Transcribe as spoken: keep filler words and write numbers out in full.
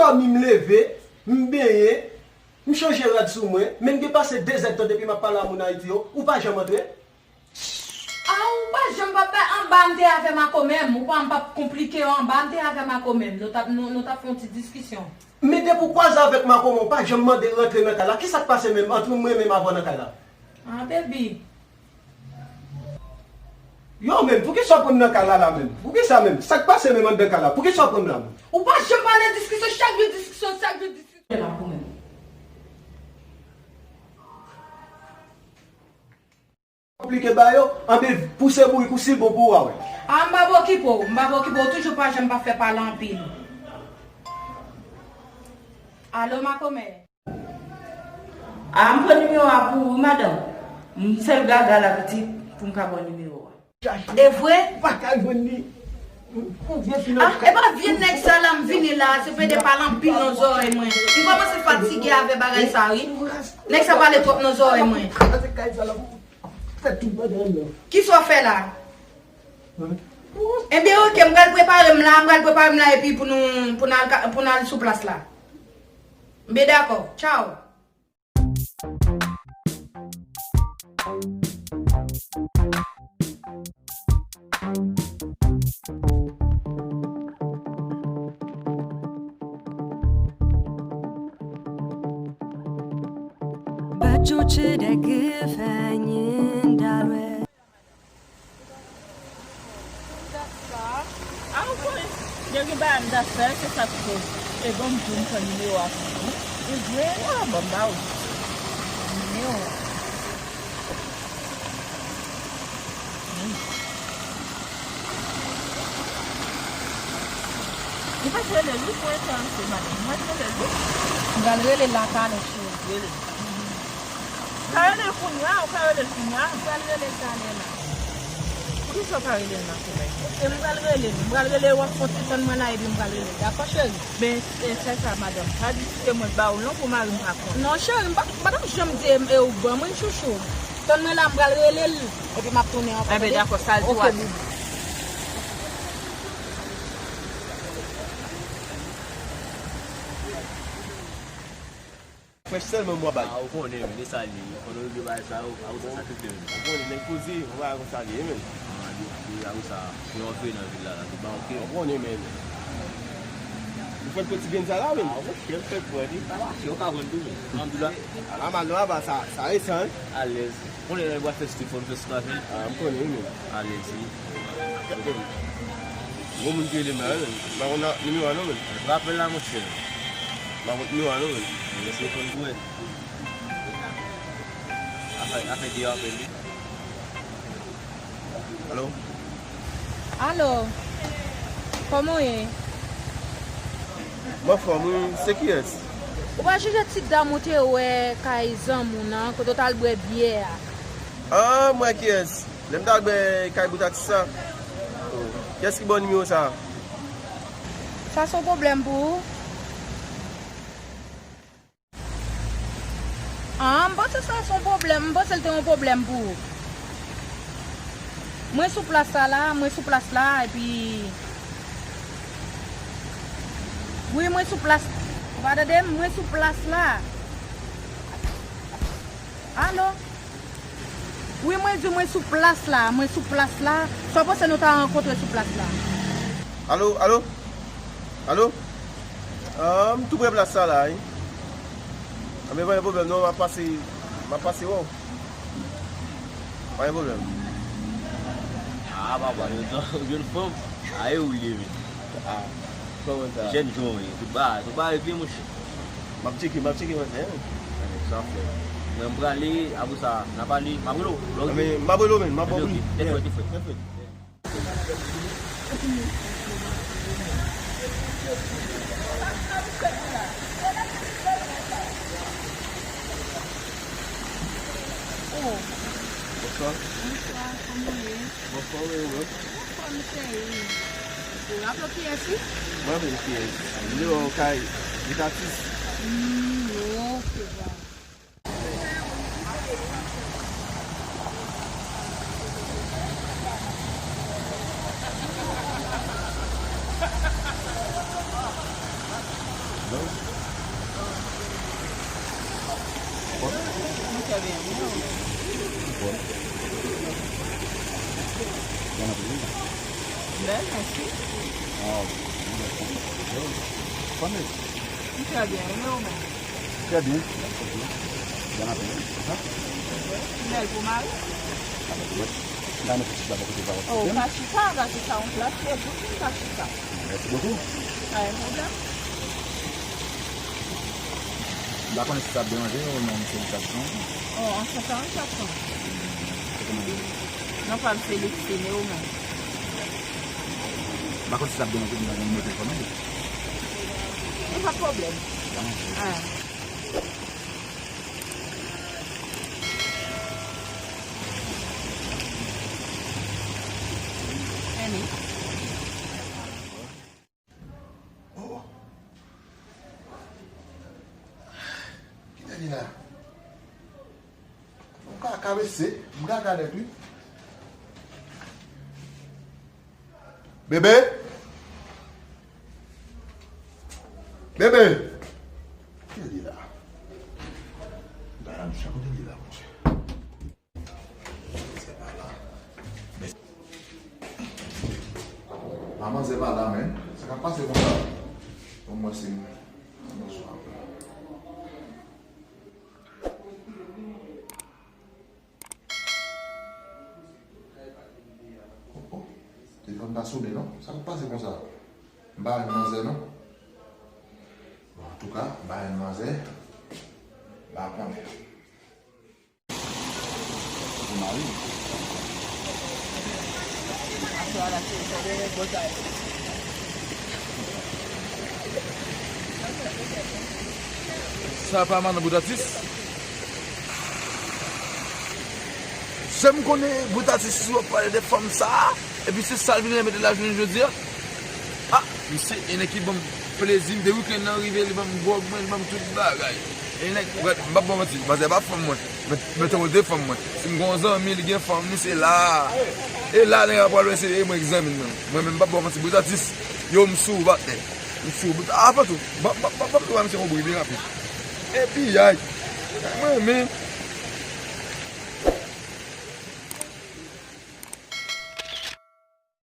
Dòmi, m leve, m benyen, m chanje rad sou mwen, men m gen pase de zèdtan depi m ap pale a moun Ayiti yo, ou pa janm antre. A, ou pa janm pa bay anba, m te avè Mako menm, ou pa, m p ap konplike w anba, m te avè Mako menm, nou t ap, nou, nou t ap fè yon ti diskisyon. Men depi w kwaze avèk Mako menm, ou pa janm mande rantre nan kay la, ki sa k pase menm, antre mwen menm avè w nan kay la? A, baby. Yo, men, poukisa w pran m nan kay la, la, menm? Poukisa, menm? Sa k pase, menm, anndan kay la? Poukisa w pran m la, menm? Ou pa janm pale diskisyon, chak jou diskisyon, chak jou diskisyon. Konplike ba yo, anben, pouse bourik ou si l bon pou w a wè. A, m pa okipe w, m pa okipe w, toujou pa janm pa fè pale anpil. Alo, makomè. A, m pran nimewo a pou ou, wi, madanm. M sèl gaga la, pitit, pou m ka ba w nimewo a. E vre? Pa ka jwenn li. Ou vye fini. A, e pa vye nèg sa la, m vini la, se pede pale anpil nan zòrèy mwen. M kòmanse fatige avè bagay sa, wi. Nèg sa pale twòp nan zòrèy mwen. Kraze kay sa la pou fè tout bagay la. Kisa w fè la? Ebyen, oke, m pral prepare m la, m pral prepare m la, epi pou nou, pou n al ka, pou n al sou plas la. Ebyen, dakò. Tchaw. But you should give hanging that way. A, ou konnen, depi bagay m ta fè, se sa k fè. E bon, m di w m pran nimewo a pou ou. Ou vre? Wi, bon, m ba ou. Nimewo a. Wi. Ou pa t rele l wi pou entèranse, madanm. Ou pa t rele l wi. M pral rele l la talè, cheri. Rele l. Ou ka rele l kounye a, ou ka rele l kounye a. M pral rele l talè la. Poukisa w pa rele l nan konpè? Oke, m pral rele l. M pral rele l, w ap fè ti tann mwen la, epi m pral rele l. Dakò, cheri? Men, e, sè sa, madanm. Pa di se mwen k ba ou l non pou mari m pa konn. Non, cheri, m pa, m pa t ap janm di e, e ou k ban mwen l, chouchou. Tann mwen la, m pral rele l, epi m ap tounen ankò, tande? Enben, dakò, sa l di w a di. Oke, boubou. Frèch sèlman m w ap bay. A, ou konnen, men, e sa l ye. Konnen w vle bay sa, ou, a, ou sa sakrifye, men. Ou konnen, nèg poze, yon bagay konsa l ye, men. A, de, de, a, ou sa, pou yon antre nan vil la, la, se pa oke. Ou konnen, men. Ou fèk pran ti grenn sa la, men. A, monchè, m fèk pran li. Sa mache, ou ka pran tou, men. Alhamdulillah. A, la, mal non, aba, sa, sa resan, wi. Alèz. Konnen lè l pral fè Stephen fè sou kafe. A, m konnen wi, men. Alèz wi. Gon moun ki rele m la wi, men. M pa konn nimewo a non, men. Rapèl la, monchè. M pa konn nimewo a non, men. Mesye konn jwe. Afè, afè de apèl wi. Alo? Alo? Kòman w ye? M anfòm wi, se kiyès? Ou pa chonje ti dam ou te wè kay zanmi w nan, kote w t al bwè byè a? A, m wè kiyès. Lè m t al bwè kay bout atis sa. Oh. Kiyès ki ba w nimewo sa a? Sa se yon pwoblèm pou ou? A, m panse sa se yon pwoblèm. M panse l te yon pwoblèm pou ou. Mwen sou plas la la, mwen sou plas la, epi wi, mwen sou plas. Ou pa tande m? Mwen sou plas la. Alo? Wi, mwen di w mwen sou plas la, mwen sou plas la. Sa w panse nou ta rankontre sou plas la? Alo, alo? Alo? Ah, m tou pre plas sa la, wi. Anben, pa gen pwoblèm, non, m ap pase, m ap pase wè w. Pa gen pwoblèm. Ah, papa, yo, yo, fanm. Aye, ou ye, men. Ah, kòman sa? Jèn jan w ye, tout bagay, tout bagay vye, monchè. M ap tcheke, m ap tcheke, monchè. Sa fè. Mwen, m prale, apre sa, n a pale, m ap rele w. Anben, m ap rele w, men, m ap ba w. Anben, oke, tèt frèt, tèt frèt. Tèt frèt. Oh. Bonswa. Bonswa, kòman w ye? Bonswa, wi, wi. Bonswa, cheri. Ou raple w kiyès, wi? Mwen menm kiyès? M te wè w kay Bout Atis. Hmm, ok, bra. Bon, Très bien, oui. Bon. Bon apétit. Bèl, mèsi. Ah, bon. Très bien, e ou menm? Très bien. Bon apétit. Bèl pou mari. Mwen, m ta renmen fè ti sa bò kote pa w. Oh, pa chita, pa chita, on plas, se tout moun ka chita. Merci beaucoup. Pa gen pwoblèm. M pa konnen si sa ap deranje w, non, misye li t ap pran. Oh, an san karant, li t ap pran. Se kòman li ye? Non, pa m se Lexi, men ou menm. M pa konnen si sa ap deranje w, m ta renmen mete l kòm li. E pa pwoblèm. Ah. Annie. Oh. Kite li la. M ka karese, m ka gade wi. Bebe? Bebe! Kite li la. Ba m chak kote li la, monchè. Manman, se pa la, men. Sa k ap pase konsa? Bon, mwen, se, bonswa. Oh, oh. Telefòn pa sonnen, non? Sa k ap pase konsa? M pa wè manzè, non? Bon, antouka, m pa wè manzè. M pa konnen. Sa pa madan Boutatis? Jan m konnen Boutatis sou ap pale de fanm sa a, epi se sa l vin remete la jounen jodi a. Ah, misye, e nèg ki ban m plezi, m de wikenn nan rive, li ban m gwòg mwen, li ban m tout bagay. E nèg, m p ap ba w manti, manzè pa fanm mwen. Men, men tankou l te fanm mwen. Si m gen yon zanmi, li gen fanm li, se la. E la, nèg la pral wè se e mwen ki zanmi l nan. Mwen menm, m p ap ba w manti, Boutatis, yo, m sou ou, patnè. M sou ou. Avan tou, ban, ban, ban, ban m tou ba misye yon bri byen rapid. Epi, ay, mwen menm.